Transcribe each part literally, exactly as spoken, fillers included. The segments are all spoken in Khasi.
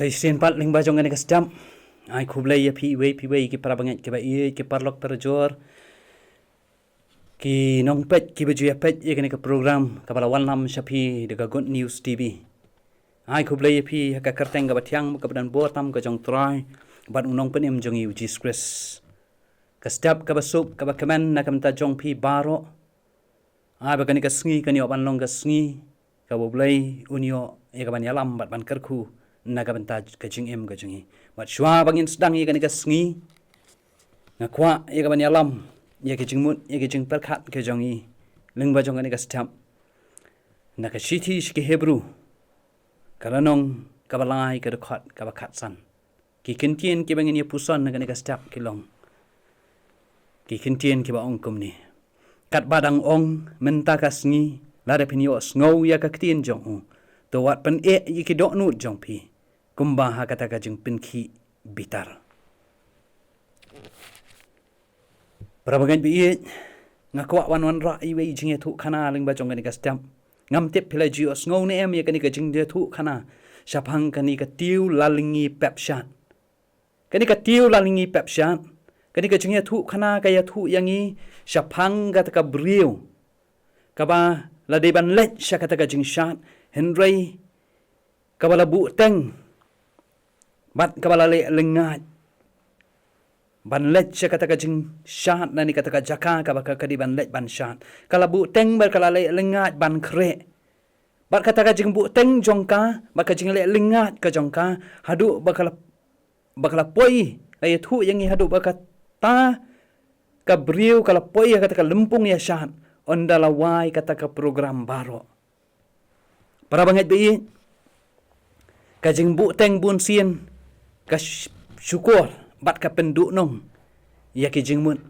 Te shisien pat lyngba jong kane ka step, ai khublei ïa phi iwei pa iwei, ki parabangeit kiba ïeit, ki paralok parajor, ki nongpeit kiba ju ïa peit ïa kane ka program kaba la wanlam sha phi da ka Good News T V. Ai khublei ïa phi ha ka kyrteng kaba thiang kaba don bor tam ka jong U Trai bad U Nongpynim jong ngi U Jisu Khrist. Ka step kaba suk kaba kmen na ka bynta jong phi baroh. Ai ba kane ka sngi kan ïoh ban long ka sngi kaba U Blei un ïoh ïa kaban ïalam bad ban kyrkhu na ka bynta ka jingim ka jong ngi. Bad shuwa ba ngin sdang ïa kane ka sngi, nga kwah ïa kaban ïalam ïa ka jingmut, ïa ka jingpyrkhat ka jong ngi lyngba jong kane ka step na ka shithi sha ki Hebru, ka lynnong kaba lai, ka dkhot kaba khatsan. Ki kyntien kiba ngin ïa puson na kane ka step ki long ki kyntien kiba ong kumne: Katba dang ong mynta ka sngi, lada phin ïohsngew ïa ka ktien jong u, to wat pyneh ïa ki dohnud jong phi kumba ha kata ka jingpynkhih bitar. Parabangeit ba ïeit, nga kwah ban wanrah iwei i jingïathuhkhana lyngba jong kane ka step. Ngam tip phi la ju ïohsngew ne em ïa kane ka jingïathuhkhana shaphang kane ka tiew lalyngi pep shad. Kane ka tiew lalyngi pep shad, kane ka jingïathuhkhana ka ïathuh ïa ngi shaphang kata ka briew kaba la dei ban leit sha kata ka jingshad, hynrei kaba la buhteng bad kaba la leh lyngngaid ban leit sha kata ka jingshad, lane kata ka jaka kaba ka, ka dei ban leit ban shad. Ka la buhteng bad ka la leh lyngngaid ban khreh. Bad kata ka jingbuhteng jong ka bad ka jingleh lyngngaid ka jong ka, haduh ba ka la, ba ka la poi, ka ïathuh ïa ngi, haduh ba kata ka briew ka la poi ha kata ka lympung ïashad, ynda la wai kata ka program baroh. Parabangeit ba ïeit, ka jingbuhteng bunsien ka sh-, shukor bad ka pynduhnong ïa ki jingmut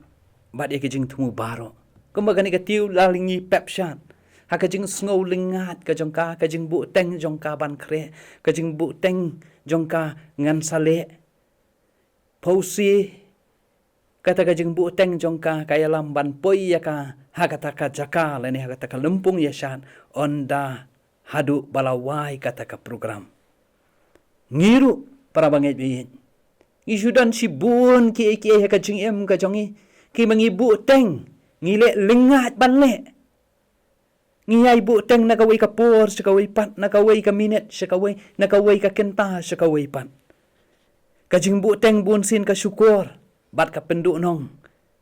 bad ïa ki jingthmu baroh. Kumba kane ka tiew lalyngi pep shad, ha ka jingsngew lyngngaid ka jong ka, ka jingbuhteng jong ka ban khreh, ka jingbuhteng jong ka ngan sa leh. Pause, kata ka jingbuhteng jong ka ka ïalam ban poi ïa ka ha kata ka jaka lane ha kata ka lympung ïashad, ynda haduh ba la wai kata ka program. Ngi ruh parabangeit ba ïeit, ngi shu don shibun kiei kiei ha ka jingim ka jong ngi kiba ngi buhteng, ngi leh lyngngaid ban leh. Ngi ïai buhteng na kawei ka por sha kawei pat, na kawei ka minit sha kawei, na kawei ka kynta sha kawei pat. Ka jingbuhteng bunsien ka shukor bad ka pynduhnong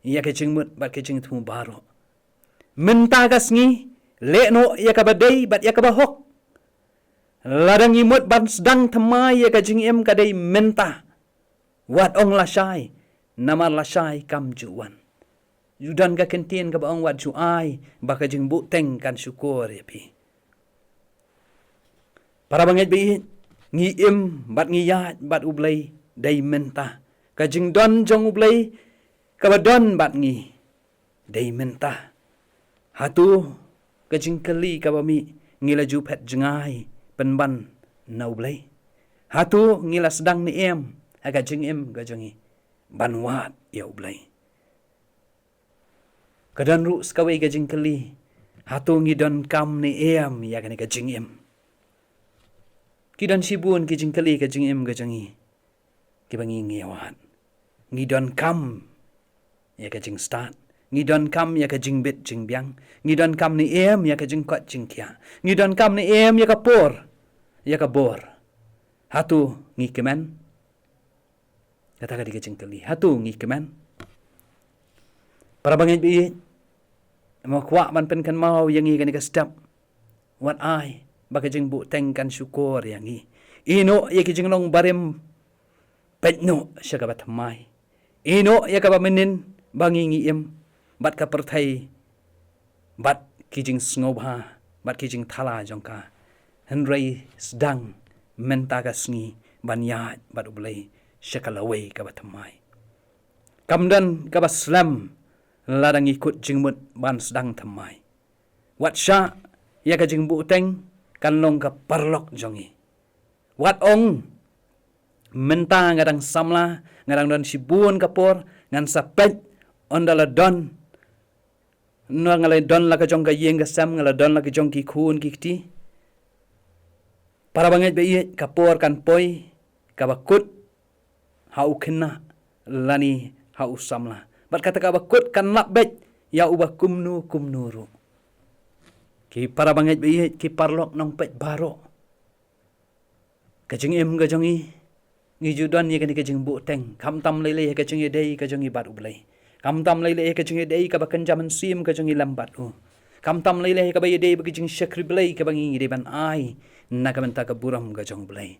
ïa ka jingmut bad ka jingthmu baroh. Mynta ka sngi, leh noh ïa kaba dei bad ïa kaba hok. Lada ngi mut ban sdang thymmai ïa ka jingim ka dei mynta. Wat ong lashai, namar lashai kam ju wan. Ju don ka kyntien kaba ong wat ju ai ba ka jingbuhteng kan shukor ïa phi. Parabangeit ba ïeit, ngi im bad ngi ïaid bad U Blei dei mynta. Ka jingdon jong U Blei kaba don bad ngi dei mynta. Hato ka jingkylli kaba mih, ngi la ju phet jngai pynban na U Blei? Hato ngi la sdang ne em ha ka jingim ka jong ngi ban wad ïa U Blei? Ka don ruh sa kawei ka jingkylli, hato ngi donkam ne em ïa kane ka jingim? Ki don shibun ki jingkylli ka jingim ka jong ngi kiba ngi ngi ïa wad. Ngi donkam ïa ka jingstad, ngi donkam ïa ka jingbit jingbiang, ngi donkam ne em ïa ka jingkoit jingkhiah, ngi donkam ne em ïa ka por, ïa ka bor? Hato ngi kmen? Kata ka dei ka jingkylli, hato ngi kmen? Parabangeit ba ïeit, nga kwah ban pynkynmaw ïa ngi kane ka step. Wat ai ba ka jingbuhteng kan shukor ïa ngi. Ïehnoh ïa ki jinglong barim, peit noh sha kaba thymmai. Ïehnoh ïa kaba mynnin ba ngi ngi im bad ka pyrthei bad ki jingsngewbha bad ki jingthala jong ka. Hynrei sdang mynta ka sngi ban ïaid bad U Blei sha ka lawei kaba thymmai. Kam don kaba slem lada ngi kut jingmut ban sdang thymmai. Wat shah ïa ka jingbuhteng kan long ka paralok jong ngi. Wat ong, mynta nga dang samla, nga dang don shibun ka por, ngan sa peit ynda la don, ynda nga la don la ka jong ka ïing ka sem, nga la don la ka jong ki khun ki kti. Parabangeit ba ïeit, ka por kan poi, kaba kut ha u khynnah lane ha u samla. Bad kata kaba kut kan lap beit ïa uba kumno kumno ruh. Ki para bangeit ba ïeit, ki paralok nongpeit baroh, ka jingim ka jong ngi, ngi ju don ïa kane ka jingbuhteng, khamtam lei lei ha ka jingïadei ka jong ngi bad U Blei. Khamtam lei lei ha ka jingïadei kaba kynja mynsiem ka jong ngi lem bad u. Khamtam lei lei ha kaba ïadei bad ka jingshakri Blei kaba ngi dei ban ai na ka bynta ka burom ka jong U Blei.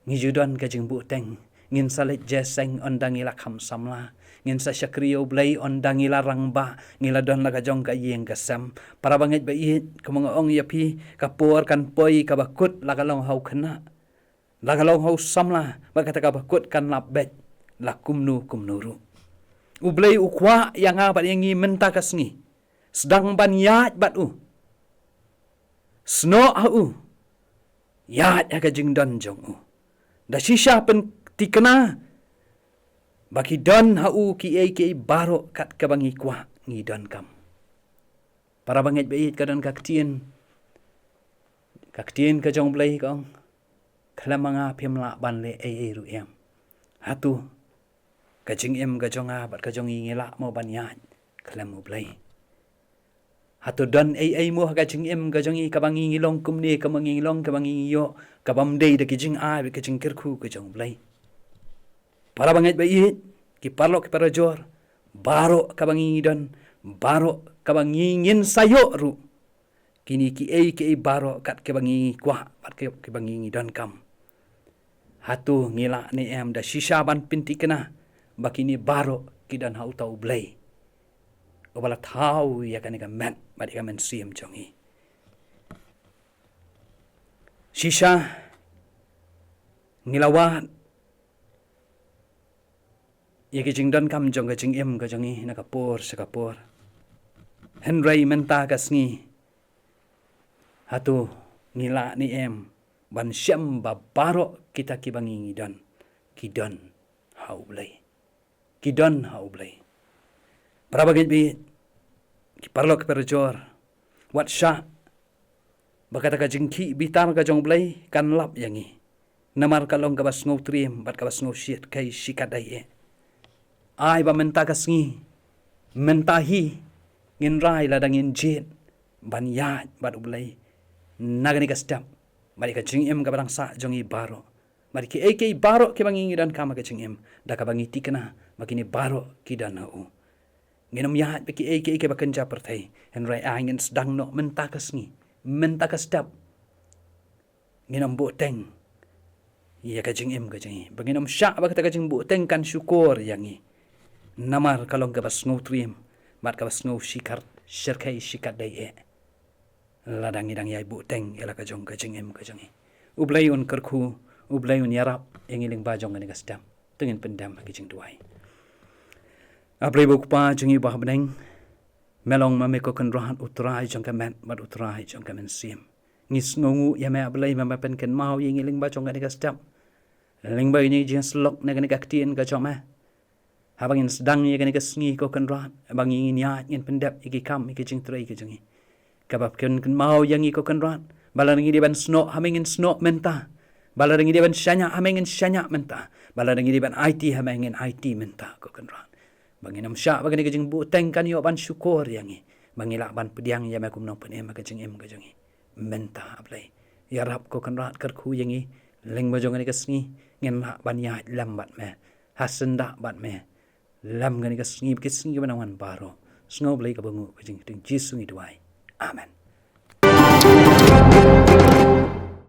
Ngi ju don ka jingbuhteng, ngin sa leit jingïaseng ynda ngi la kham samla. Ngin sa shakri ïa U Blei ynda ngi la rangbah, ngi la don la ka jong ka ïing ka sem. Para bangeit ba ïeit, kumba nga ong ïa phi, ka por kan poi kaba kut la ka long ha u khynnah, la ka long ha u samla, bad kata kaba kut kan lap beit la kumno kumno ruh. U Blei u kwah ïa nga bad ïa ngi mynta ka sngi, sdang ban ïaid bad u, snoh ha u, ïaid ha ka jingdon jong u, da shisha pynthikna ba ki don ha u kiei kiei baroh kat kaba ngi kwah ngi donkam. Para bangeit ba ïeit, ka don ka ktien, ka ktien ka jong U Blei ka ong, khlem ma nga phim lah ban leh ei ei ruh em. Hato ka jingim ka jong nga bad ka jong ngi, ngi lah mo ban ïaid khlem U Blei? Hato don ei ei mo ha ka jingim ka jong ngi kaba ngi ngi long kumne, kaba ngi ngi long, kaba ngi ngi ïoh, kaba ym dei da ki jingai bad ka jingkyrkhu ka jong U Blei? Para bangeit ba ïeit, ki paralok ki parajor, baroh kaba ngi ngi don, baroh kaba ngi ngin sa ïoh ruh, kine kiei kiei baroh kat kaba ngi ngi kwah bad ki, kaba ngi ngi donkam, hato ngi lah ne em da shisha ban pynthikna ba kine baroh ki don ha uta U Blei uba la thaw ïa kane ka met bad ïa ka mynsiem jong ngi? Shisha ngi la wad ïa ki jingdonkam jong ka jingim ka jong ngi na ka por sha ka por. Hynrei mynta ka sngi, hato ngi lah ne em ban shem ba baroh kita kiba ngi ngi don, ki don ha U Blei? Ki don ha U Blei. Para bangeit ba ïeit, ki paralok ki parajor, wat shah ba kata ka jingkhih bitar ka jong U Blei kan lap ïa ngi. Namar ka long kaba sngewtriem bad kaba sngew shyrkhei shikatdei eh. Ai ba mynta ka sngi, mynta hi, ngin rai lada ngin jied ban ïaid bad U Blei na kane ka step, bad ïa ka jingim kaba dang sah jong ngi baroh, bad kiei kiei baroh kiba ngi ngi donkam ha ka jingim, da kaba ngi thikna ba kine baroh ki don ha u. Ngin ym ïaid bad kiei kiei kiba kynja pyrthei, hynrei ai ngin sdang noh mynta ka sngi, mynta ka step, ngin ym buhteng ïa ka jingim ka jong ngi, ba ngin ym shah ba kata ka jingbuhteng kan shukor ïa ngi. Namar ka long kaba sngewtriem bad kaba sngew shikar, shyrkhei shikatdei eh lada ngi dang ïai buhteng ïa la ka jong ka jingim ka jong ngi. U Blei un kyrkhu, U Blei un ïarap ïa ngi lyngba jong kane ka step. To ngin pyndem ha ka jingduwai. A Blei ba u Kpa jong ngi ba ha bneng, me long ma me ko Kynrad u Trai jong ka met bad u Trai jong ka mynsiem. Ngi sngewnguh ïa me, a Blei, ba me pynkynmaw ïa ngi lyngba jong kane ka step, lyngba ïa ngi jingïasyllok na kane ka ktien ka jong me. Haba ngin sdang ïa kane ka sngi ko Kynrad, ba ngi ngin ïaid ngin pyndep ïa ki kam ïa ki jingtrei ki jong ngi, kaba pynkynmaw ïa ngi ko Kynrad, ba lada ngi dei ban snoh ha me ngin snoh mynta, ba lada ngi dei ban shaniah ha me ngin shaniah mynta, ba lada ngi dei ban aiti ha me ngin aiti mynta ko Kynrad. Ba ngin ym shah ba kane ka jingbuhteng kan ïoh ban shukor ïa ngi, ba ngi lah ban pdiang ïa me kum Nongpynim ha ka jingim ka jong ngi mynta, a Blei. Ïarap ko Kynrad, kyrkhu ïa ngi lyngba jong kane ka sngi, ngin lah ban ïaid lem bad me, ha syndah bad me lem kane ka sngi, ki sngi kiba nang wan baroh. Sngewbha Blei kaba nguh, ha ka jingkyrteng Jisu ngi duwai. Amen.